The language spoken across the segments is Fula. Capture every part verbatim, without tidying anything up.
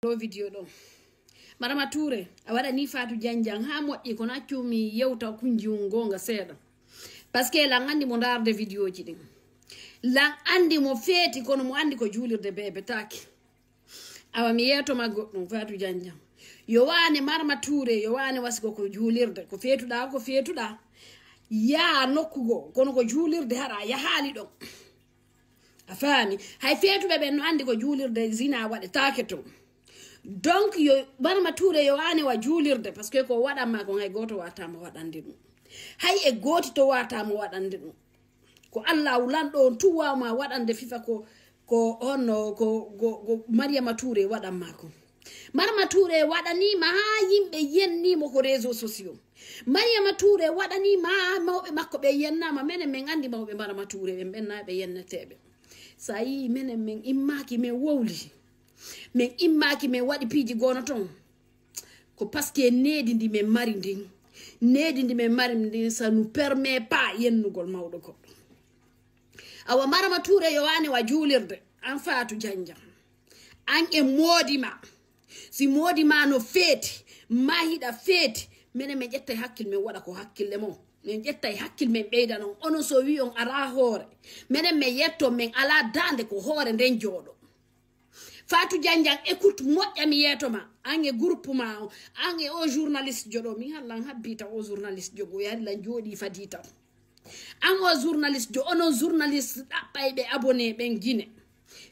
Ɗo video ɗo. Marama Touré, a waɗani Fatou Diandiang ha moƴƴi, kono accu mi yewta kunji un gonga seeɗa. Parce que lan andi mo ndarde video ji ɗin. Lan andi mo feeti, kono mo andi ko juulirde bebe taki. Awa mi yeeto ma goɗɗum, Fatou Diandiang. Yo wane Marama Touré, yo wane wasi ko ko juulirde, ko feetuɗa, ko feetuɗa. Yaa nokku go, kono ko juulirde haɗa, yahaali ɗon. A faami? Hay feetuɓe ɓen no andi ko juulirde zina waɗe taake to. Donc, yo Marama Touré yo wane wa juulirde, parce que ko waɗan ma kon hay gooto wata mo waɗande ɗum. Hay e gooti to wata mo waɗande ɗum. Ko Allahu lanɗo on tu wawa ma waɗande fifa ko, ko honno, ko, ko, ko Mariama Touré waɗan ma kon. Marama Touré waɗanima ha yimɓe yennimo ko réseau sociaux. Mariama Touré waɗanima ha mawɓe makko ɓe yennama. Menen men andi mawɓe Marama Touré ɓen, ɓen na ɓe yenneteɓe. Sa yi menen men immaki men wowli. Men immaki men waɗi piiji gono ton. Ko parce que needi ndi men mari ndin. Needi ndi men mari ndin, ça nous permet pas yennugol mawɗo goɗɗo. Awa Marama Touré yo wane wa juulirde. An Fatou Diandiang. An e moodi ma. Si moodi ma no feeti, ma hiɗa feeti, menen men ƴettay hakkil men waɗa ko hakkille mon. Men ƴettay hakkil men ɓeyda non. Onon so wi on ala hoore. Menen men yetto men ala daande ko hoore nden jooɗo. Fatou Diandiang, écoute moƴƴa mi yeeto ma. An e groupe ma o, an e o journaliste jo ɗo, mi hallan habbita o journaliste jo go yari lan jooɗi fadi taw. An o journaliste jo, onon journaliste ɗaɓɓayɓe abonné ɓen Guinée.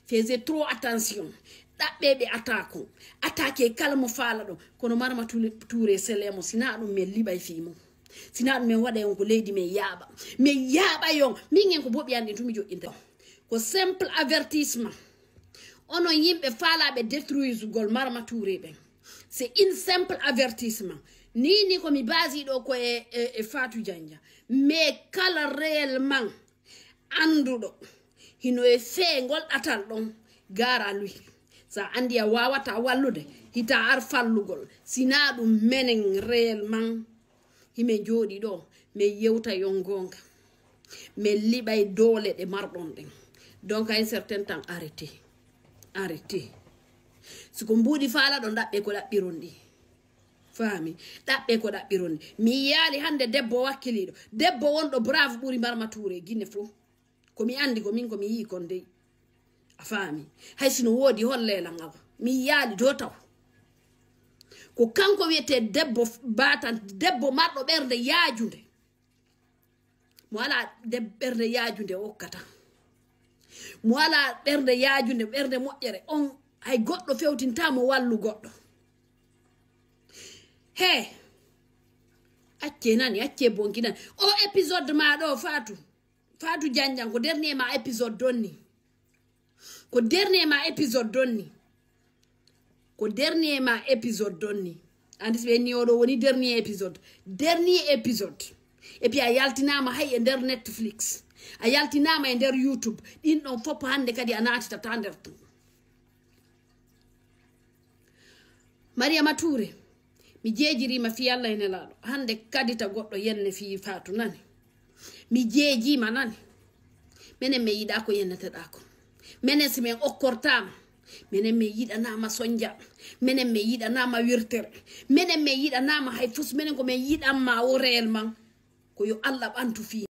Faisez trop attention. Ɗaɓɓe ɓe attaque on. Attaque kala mo faala ɗon. Kono Marama Touré, Touré selemo, sina ɗum men liɓay fii mum. Sina ɗum men waɗay on ko leydi men yaaɓa. Men yaaɓay on. Min en ko boɓi an ɗin tumi joƴƴinta. Ko simple avertissement. Onon yimɓe faalaɓe détruisugol Marama Touré ɓen. C'est une simple avertissement. Ni, ni ko mi basi ɗo ko e, e, e Fatou Diandiang. Mais kala réellement annduɗo hino e fee ngol ɗatal ɗon, gara lui. Sa andi a wawata wallude, hita ar fallugol. Sina ɗum menen réellement, hime jooɗi ɗo, men yewta yon gonga. Men liɓay doole ɗe marɗon ɗen. Donc, à un certain temps, arrêtez. Arrêtez. Si ko mbuuɗi faala ɗo, ɗaɓɓe ko ɗaɓɓiron ɗi. Faami? Ɗaɓɓe ko ɗaɓɓiron ɗi. Mi yaali hande debbo wakkiliiɗo. Debbo wonɗo brave ɓuri Marma Touré Guinée fof. Ko mi andi, ko min ko mi yii kon dey. A faami? Hay sino woodi holle lan awa. Mi yaali do taw. Ko kanko wiyete debbo f-, batan, debbo marɗo ɓernde yaajunde. Mo ala de-, ɓernde yaajunde okkata. Mo ala ɓernde yaajunde, ɓernde moƴƴere. On hay goɗɗo fewtinta mo wallu goɗɗo. He. Acce nani, acce bonki nani. O épisode ma ɗo, Fatou. Fatou Diandiang, ko dernier ma épisode donni. Ko dernier ma épisode donni. Ko dernier ma épisode donni. Andi si ɓe ni oɗo woni dernier épisode. Dernier épisode. Et puis a yaltinama hay e nder Netflix. A yaltinama e nder YouTube. Ɗin ɗon fop hande kadi a natitata nder ton. Mariama Touré, mi jeejiriima fii Alla e Nelaaɗo. Hannde kadita goɗɗo yenne fii Faatu nani. Mi jeejiima nani. Menen men yiɗaa ko yenneteɗaa ko. Menen si men okkortaama, menen men yiɗanaama sonja. Menen men yiɗanaama wirtere. Menen men yiɗanaama hay fus. Menen ko men yiɗanma o réellement. Ko yo Alla ɓantu fii.